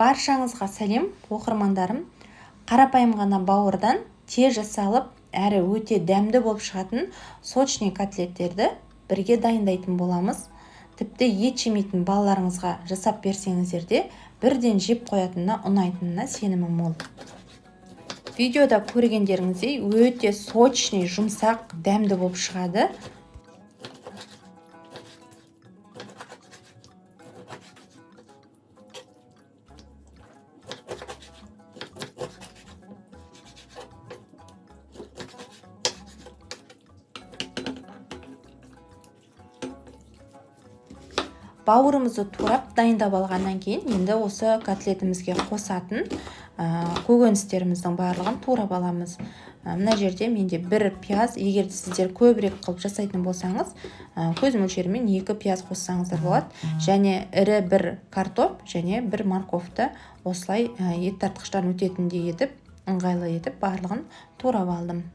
Баршаңызға сәлем, оқырмандарым. Қарапайым ғана бауырдан тез жасалып, әрі өте дәмді болып шығатын сочный котлеттерді бірге дайындайтын боламыз. Тіпті ет жемейтін балаларыңызға жасап берсеңіздер де, бірден жеп қоятынына, ұнайтынына сенімім мол. Видеода көргендеріңіздей өте сочный, жұмсақ, дәмді болып шығады. Бауырымызды турап дайындап алғаннан кейін енді осы котлетімізге қосатын көкөністеріміздің барлығын турап аламыз. Мына жерде менде бір пияз, егер сіздер көбірек қылып жасайтын болсаңыз, көз мөлшерімен 2 пияз қоссаңыздар болады. Және ірі бір картоп және бір морковты осылай ет тартқыштан өтетіндей етіп, ыңғайлы етіп барлығын турап алдым.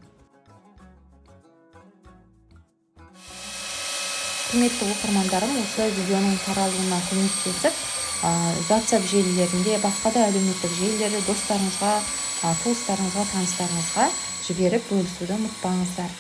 Құрметті оқырмандарым, осы видеоның таралуына көмектесіп, WhatsApp желілерінде, басқа да әлеуметтік желілерде достарыңызға, туыстарыңызға, таныстарыңызға жіберіп бөлісуді ұмытпаңыздар.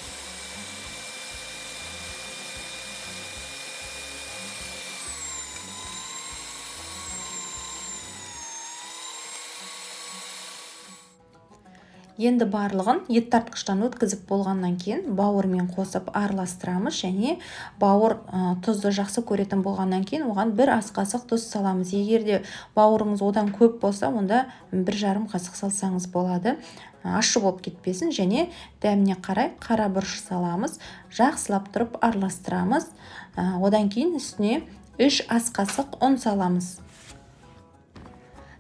Енді барлығын ет тартқыштан өткізіп болғаннан кейін бауырмен қосып араластырамыз. Және бауыр тұзды жақсы көретін болғаннан кейін оған бір ас қасық тұз саламыз. Егер де бауырыңыз одан көп болса, онда 1,5 қасық салсаңыз болады. Ащы болып кетпесін. Және дәміне қарай қара бұрыш саламыз. Жақсылап тұрып араластырамыз. Одан кейін үстіне 3 ас қасық ұн саламыз.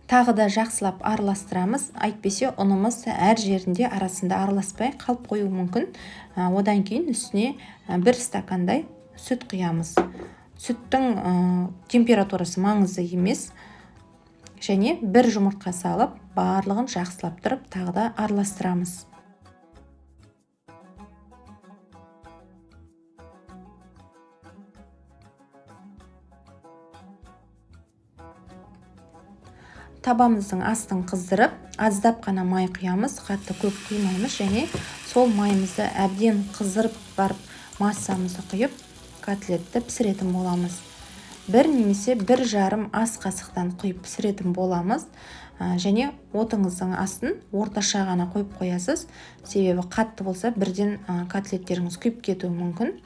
Тағы да жақсылап араластырамыз. Әйтпесе ұнымыз әр жерінде арасында араласпай қалып қоюы мүмкін. Одан кейін үстіне 1 стакандай сүт құямыз. Сүттің температурасы маңызды емес. Және 1 жұмыртқа салып, барлығын жақсылап тұрып тағы да араластырамыз. Табамыздың астын қыздырып, аздап қана май құямыз, қатты көп құймаймыз. Және сол майымызды әбден қыздырып барып, массамызды құйып, котлетті пісіретін боламыз. 1 немесе 1,5 ас қасықтан құйып пісіретін боламыз. Және отыңыздың астын орташа ғана қойып қоясыз. Себебі қатты болса, бірден котлеттеріңіз күйіп кетуі мүмкін.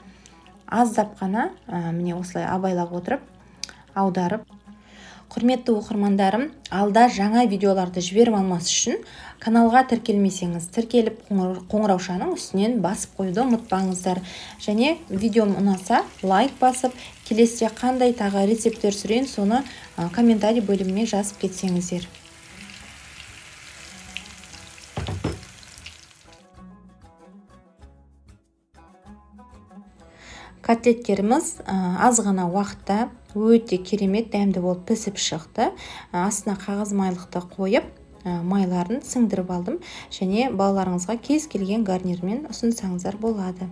Аздап қана, міне осылай абайлап отырып, аударып. Құрметті оқырмандарым, алда жаңа видеоларды жіберіп алмас үшін каналға тіркелмесеңіз, тіркеліп қоңыраушаның үстінен басып қоюды ұмытпаңыздар. Және видеом ұнаса, лайк басып, келесіде қандай тағы рецепттер түсірейін, соны комментарий бөліміне жазып кетсеңіздер. Котлеттеріміз аз ғана уақытта өте керемет дәмді болып пісіп шықты. Астына қағаз майлықты қойып, майларын сіңдіріп алдым. Және балаларыңызға кез келген гарнирмен ұсынсаңыздар болады.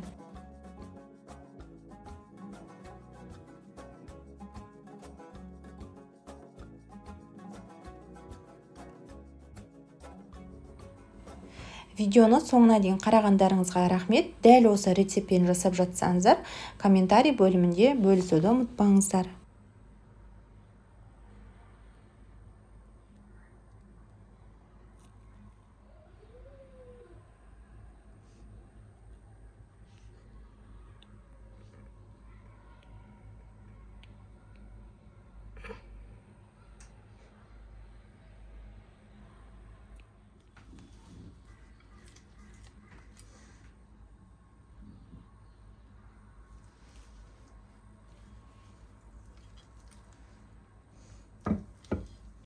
Видеоны соңына дейін қарағандарыңызға рахмет. Дәл осы рецептпен жасап жатсаңыздар, комментарий бөлімінде бөлісуді ұмытпаңыздар.